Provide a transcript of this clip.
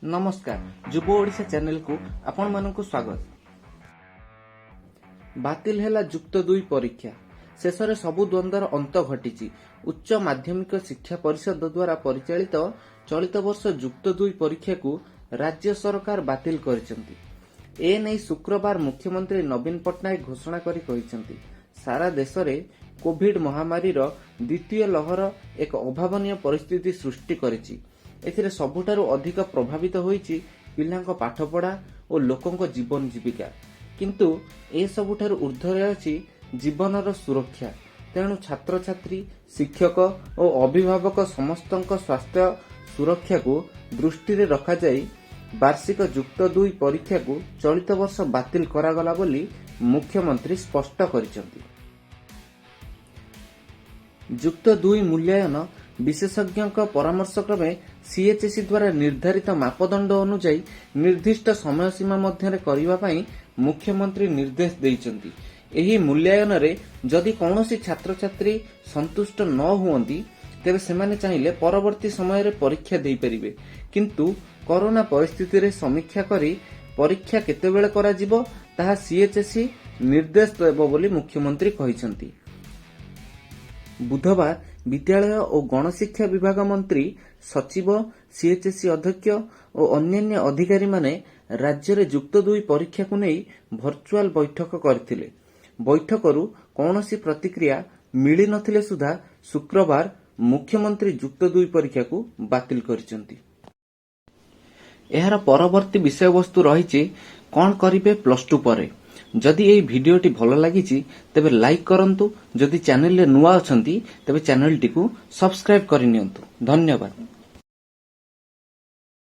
ନମସ୍କାର, ଯୁବ ଓଡ଼ିଶା ଚ୍ୟାନେଲକୁ ଆପଣମାନଙ୍କୁ ସ୍ୱାଗତ। ବାତିଲ ହେଲା ଯୁକ୍ତ ଦୁଇ ପରୀକ୍ଷା। ଶେଷରେ ସବୁ ଦ୍ୱନ୍ଦ୍ୱର ଅନ୍ତ ଘଟିଛି। ଉଚ୍ଚ ମାଧ୍ୟମିକ ଶିକ୍ଷା ପରିଷଦ ଦ୍ୱାରା ପରିଚାଳିତ ଚଳିତ ବର୍ଷ ଯୁକ୍ତ ଦୁଇ ପରୀକ୍ଷାକୁ ରାଜ୍ୟ ସରକାର ବାତିଲ କରିଛନ୍ତି। ଏ ନେଇ ଶୁକ୍ରବାର ମୁଖ୍ୟମନ୍ତ୍ରୀ ନବୀନ ପଟ୍ଟନାୟକ ଘୋଷଣା କରି କହିଛନ୍ତି, ସାରା ଦେଶରେ କୋଭିଡ ମହାମାରୀର ଦ୍ୱିତୀୟ ଲହର ଏକ ଅଭାବନୀୟ ପରିସ୍ଥିତି ସୃଷ୍ଟି କରିଛି। ଏଥିରେ ସବୁଠାରୁ ଅଧିକ ପ୍ରଭାବିତ ହୋଇଛି ପିଲାଙ୍କ ପାଠପଢ଼ା ଓ ଲୋକଙ୍କ ଜୀବନ ଜୀବିକା। କିନ୍ତୁ ଏସବୁଠାରୁ ଊର୍ଦ୍ଧ୍ୱରେ ଅଛି ଜୀବନର ସୁରକ୍ଷା। ତେଣୁ ଛାତ୍ରଛାତ୍ରୀ, ଶିକ୍ଷକ ଓ ଅଭିଭାବକ ସମସ୍ତଙ୍କ ସ୍ୱାସ୍ଥ୍ୟ ସୁରକ୍ଷାକୁ ଦୃଷ୍ଟିରେ ରଖାଯାଇ ବାର୍ଷିକ ଯୁକ୍ତ ଦୁଇ ପରୀକ୍ଷାକୁ ଚଳିତ ବର୍ଷ ବାତିଲ କରାଗଲା ବୋଲି ମୁଖ୍ୟମନ୍ତ୍ରୀ ସ୍ପଷ୍ଟ କରିଛନ୍ତି। ଯୁକ୍ତ ଦୁଇ ମୂଲ୍ୟାୟନ ବିଶେଷଜ୍ଞଙ୍କ ପରାମର୍ଶ କ୍ରମେ ସିଏଚଏସ୍ଇ ଦ୍ୱାରା ନିର୍ଦ୍ଧାରିତ ମାପଦଣ୍ଡ ଅନୁଯାୟୀ ନିର୍ଦ୍ଦିଷ୍ଟ ସମୟସୀମା ମଧ୍ୟରେ କରିବା ପାଇଁ ମୁଖ୍ୟମନ୍ତ୍ରୀ ନିର୍ଦ୍ଦେଶ ଦେଇଛନ୍ତି। ଏହି ମୂଲ୍ୟାୟନରେ ଯଦି କୌଣସି ଛାତ୍ରଛାତ୍ରୀ ସନ୍ତୁଷ୍ଟ ନ ହୁଅନ୍ତି, ତେବେ ସେମାନେ ଚାହିଁଲେ ପରବର୍ତ୍ତୀ ସମୟରେ ପରୀକ୍ଷା ଦେଇପାରିବେ। କିନ୍ତୁ କରୋନା ପରିସ୍ଥିତିରେ ସମୀକ୍ଷା କରି ପରୀକ୍ଷା କେତେବେଳେ କରାଯିବ, ତାହା ସିଏଚଏସ୍ଇ ନିର୍ଦ୍ଦେଶ ଦେବ ବୋଲି ମୁଖ୍ୟମନ୍ତ୍ରୀ କହିଛନ୍ତି। ବୁଧବାର ବିଦ୍ୟାଳୟ ଓ ଗଣଶିକ୍ଷା ବିଭାଗ ମନ୍ତ୍ରୀ, ସଚିବ, ସିଏଚଏସ୍ଇ ଅଧ୍ୟକ୍ଷ ଓ ଅନ୍ୟାନ୍ୟ ଅଧିକାରୀମାନେ ରାଜ୍ୟରେ ଯୁକ୍ତ ଦୁଇ ପରୀକ୍ଷାକୁ ନେଇ ଭର୍ଚୁଆଲ ବୈଠକ କରିଥିଲେ। ବୈଠକରୁ କୌଣସି ପ୍ରତିକ୍ରିୟା ମିଳିନଥିଲେ ସୁଦ୍ଧା ଶୁକ୍ରବାର ମୁଖ୍ୟମନ୍ତ୍ରୀ ଯୁକ୍ତ ଦୁଇ ପରୀକ୍ଷାକୁ ବାତିଲ କରିଛନ୍ତି। ଏହାର ପରବର୍ତ୍ତୀ ବିଷୟବସ୍ତୁ ରହିଛି, କ'ଣ କରିବେ ପ୍ଲସ୍ ଟୁ ପରେ? ଯଦି ଏହି ଭିଡିଓଟି ଭଲ ଲାଗିଛି, ତେବେ ଲାଇକ୍ କରନ୍ତୁ। ଯଦି ଚ୍ୟାନେଲରେ ନୂଆ ଅଛନ୍ତି, ତେବେ ଚ୍ୟାନେଲଟିକୁ ସବସ୍କ୍ରାଇବ୍ କରିନିଅନ୍ତୁ। ଧନ୍ୟବାଦ।